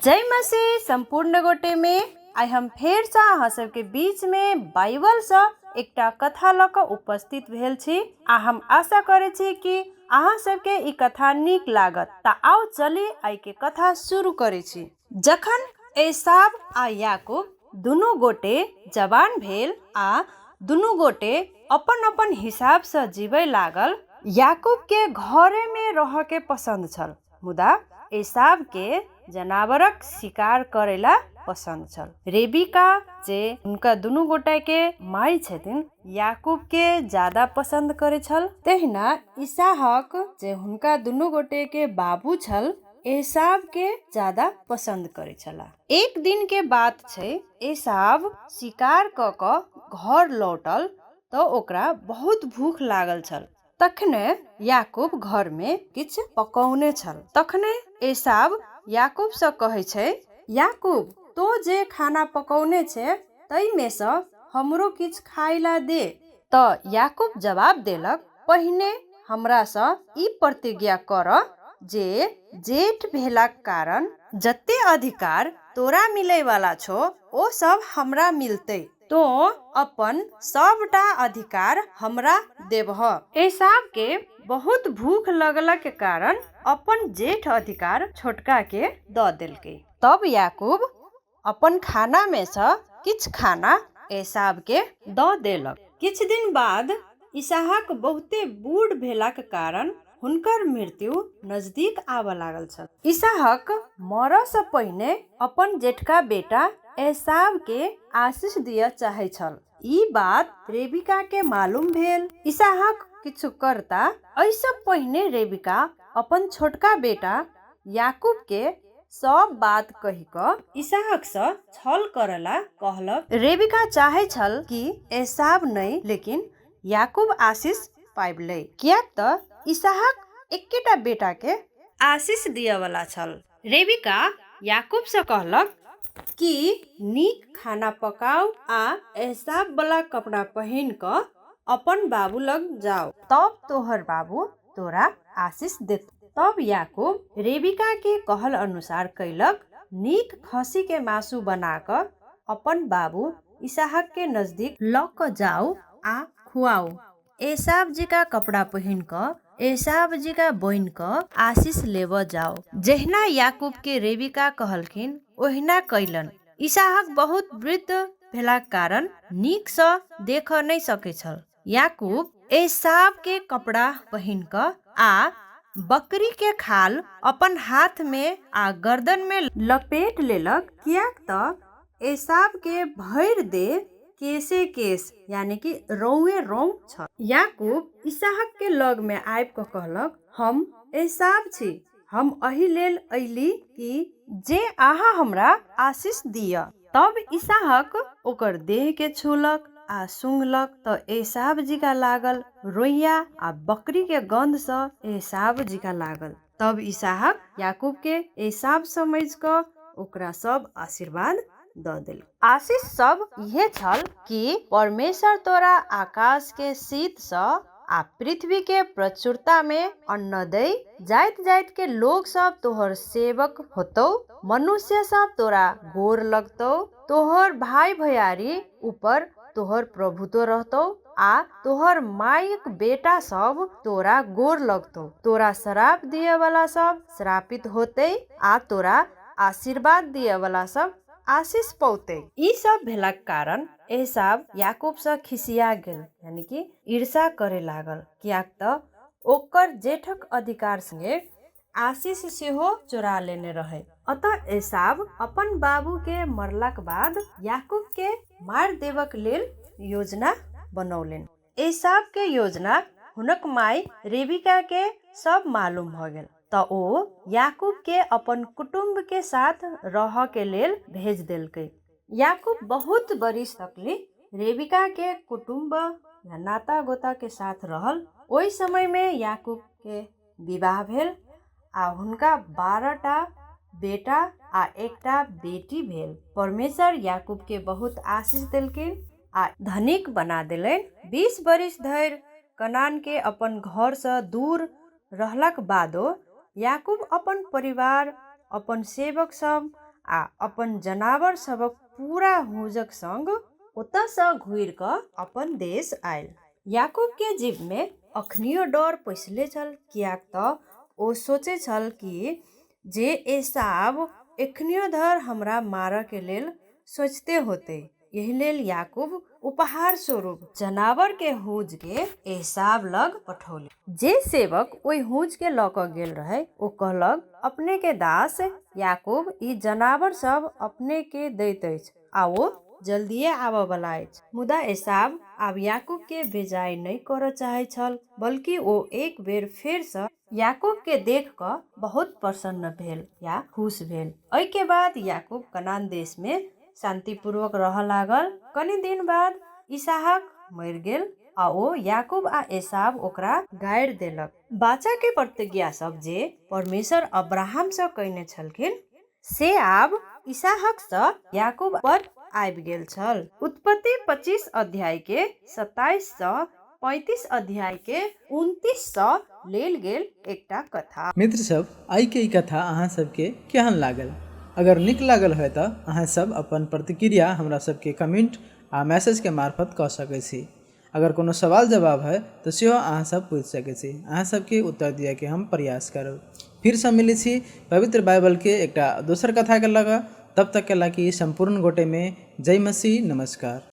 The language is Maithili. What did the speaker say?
जय मसीह सम्पूर्ण गोटे में आइ हम फेरसँ अहाँ सबके बीचमे बाइबलसँ एकटा कथा लऽ कऽ उपस्थित भेल छी आ हम आशा करै छी कि अहाँ सबके ई कथा नीक लागत। तऽ आउ चली आइके कथा शुरू करै छी। जखन एसाव आ याकूब दुनू गोटे जवान भेल आ दुनू गोटे अपन अपन हिसाबसँ जीबय लागल। याकूबके घरेमे रहऽके पसन्द छल, मुदा एसावके जनावरक शिकार करैला पसन्द छल। रेबिका जे हुनका दुनू गोटेके माय छथिन, याकूबके ज्यादा पसन्द करै छल। तहिना इसहाक जे हुनका दुनू गोटेके बाबू छल, एसावके ज्यादा पसन्द करै छलाह। एक दिनके बात छै, एसाव शिकार कऽ कऽ घर लौटल तऽ ओकरा बहुत भूख लागल छल। तखने याकूब घरमे किछु पकौने छल। तखने एसाव याकूबसँ कहै छै, याकूब, तोँ जे खाना पकौने छेँ ताहिमेसँ हमरो किछु खाइ ला दे। तऽ याकूब जवाब देलक, पहिने हमरासँ ई प्रतिज्ञा कर जे जेठ भेलाक कारण जते अधिकार तोरा मिलैवला छौ ओ सब हमरा मिलतै। तोँ अपन सभटा अधिकार हमरा देबह। एसावके बहुत भूख लगलाके कारण अपन जेठ अधिकार छोटकाके दऽ देलकै। तब याकूब अपन खानामेसँ किछु खाना एसावके दऽ देलक। किछु दिन बाद इसहाक बहुते बूढ़ भेलाक कारण हुनकर मृत्यु नजदीक आबऽ लागल छल। इसहाक मरऽ सँ पहिने अपन जेठका बेटा एसावके आशीष दिअ चाहै छल। ई बात रेबिकाके मालूम भेल। इसहाक किछु करता एहिसँ पहिने रेबिका अपन छोटका बेटा याकूबके सब बात कहि कऽ इसहाकसँ छल करऽ ला कहलक। रेबिका चाहै छल कि एसाव नै लेकिन याकूब आशीष पाबि लै, किएक तऽ इसहाक एक्केटा बेटाके आशीष दिअ वला छल। रेबिका याकूबसँ कहलक कि नीक खाना पकाउ आ एसाव वला कपड़ा पहिन कऽ अपन बाबू लग जाउ। तब तोहर बाबू तोरा आशीष देतौ। तब याकूब रेबिकाके कहल अनुसार कैलक, नीक खसीके मासु बना कऽ अपन बाबू इसहाकके नजदीक लऽ कऽ जाउ आ खुआउ। एसाव जिका कपड़ा पहिन कऽ एसाव जिका बनि कऽ आशीष लेबऽ जाउ। जहिना याकूबके रेबिका कहलखिन ओहिना कैलन। इसहाक बहुत वृद्ध भेलाक कारण नीकसँ देखऽ नहि सकै छल। याकूब एसावके कपड़ा पहिन कऽ आ बकरीके खाल अपन हाथमे आ गर्दनमे लपेट लेलक, किएक तऽ एसावके भरि देह केसे केस यानि कि रौंए रौं छल। याकूब इसहाकके लगमे आबि कऽ कहलक, हम एसाव छी। हम एहि लेल अयली कि जे अहाँ हमरा आशीष दिअ। तब इसहाक ओकर देहके छूलक आ सूँघलक तऽ एसाव जिका लागल रोइयाँ आ बकरीके गन्धसँ एसाव जिका लागल। तब इसहाक याकूबके एसाव समझि कऽ ओकरा सब आशीर्वाद दऽ देलक। आशीष सब इहे छल कि परमेश्वर तोरा आकाशके शीतसँ आ पृथ्वीके प्रचुरतामे अन्न दै, जाइत जाइतके लोकसब तोहर सेवक होतौ, मनुष्यसब तोरा गोर लगतौ, तोहर भाइ भैयारी उपर तोहर प्रभुत्व रहतौ आ तोहर मायक बेटासब तोरा गोर लगतौ। तोरा सराप दियवलासब श्रापित होतै आ तोरा आशीर्वाद दियवलासब आशीष पौतै। ई सब भेलाक कारण एसाव याकूबसँ खिसिया गेल, यानि कि ईर्ष्या करय लागल, किएक तऽ ओकर जेठक अधिकार संगे आशीष सेहो चोरा लेने रहै। अतः एसाव अपन बाबूके मरलाक बाद याकूबके मारि देबक लेल योजना बनौलनि। एसावके योजना हुनक माय रेबिकाके सब मालूम भऽ गेल तऽ ओ याकूबके अपन कुटुम्बके साथ रहऽके लेल भेज देलकै। याकूब बहुत बरिस तकली रेबिकाके कुटुम्ब या नाता गोताके साथ रहल। ओहि समयमे याकूबके विवाह भेल आ हुनका 12टा बेटा आ एकटा बेटी भेल। परमेश्वर याकूबके बहुत आशीष देलखिन आ धनिक बना देलनि। 20 बरिस धरि कनानके अपन घरसँ दूर रहलाक बादो याकूब अपन परिवार, अपन सेवक सब आ अपन जनावर सभक पूरा हुजक संग ओतयसँ घुरि कऽ अपन देश आयल। याकूब के जीव में अखनियो डर पैसले छल, कियाक तऽ ओ सोचै छल कि जे एसाव एखनियो धरि हमरा मारऽ के लेल सोचिते होतै। एहि लेल याकूब उपहार स्वरूप जनावर के हूज के एसाव लग पठौलक। जे सेवक ओहि हूज के लऽ कऽ गेल रहै ओ कहलक, अपने के दास याकूब ई जनावर सब अपने के दैत अछि आ ओ जल्दिये आबऽ बला अछि। मुदा एसाव आब याकूब के बेजाय नहि करऽ चाहैत छल, बल्कि ओ एक बेर फेर सँ याकूब के देख कऽ बहुत प्रसन्न भेल या खुश भेल। एहि के बाद याकूब कनान देश में शान्तिपूर्वक रहऽ लागल। कनि दिन बाद इसहाक मरि गेल आ ओ याकूब आ एसाव ओकरा गाड़ि देलक। बाचा के प्रतिज्ञा सब जे परमेश्वर अब्राहम सँ कयने छलखिन से आब इसहाक सँ याकूब पर आबि गेल छल। उत्पत्ति 25 अध्याय के 27 सँ 35 अध्याय के 29 सँ लेल गेल एकटा कथा। मित्र सब, आइ के ई कथा अहाँ सबके केहन लागल? अगर नीक लागल होय तऽ अहाँ सब अपन प्रतिक्रिया हमरा सबके कमेंट आ मैसेज के मार्फत कऽ सकै छी। अगर कोनो सवाल जवाब है तऽ सेहो अहाँ सब पूछि सकै छी। अहाँ सबके उत्तर दिअ के हम प्रयास करब। फिर सँ मिलै छी पवित्र बाइबल के एकटा दोसर कथा के लऽ कऽ। तब तक के लागी सम्पूर्ण गोटे में जय मसीह, नमस्कार।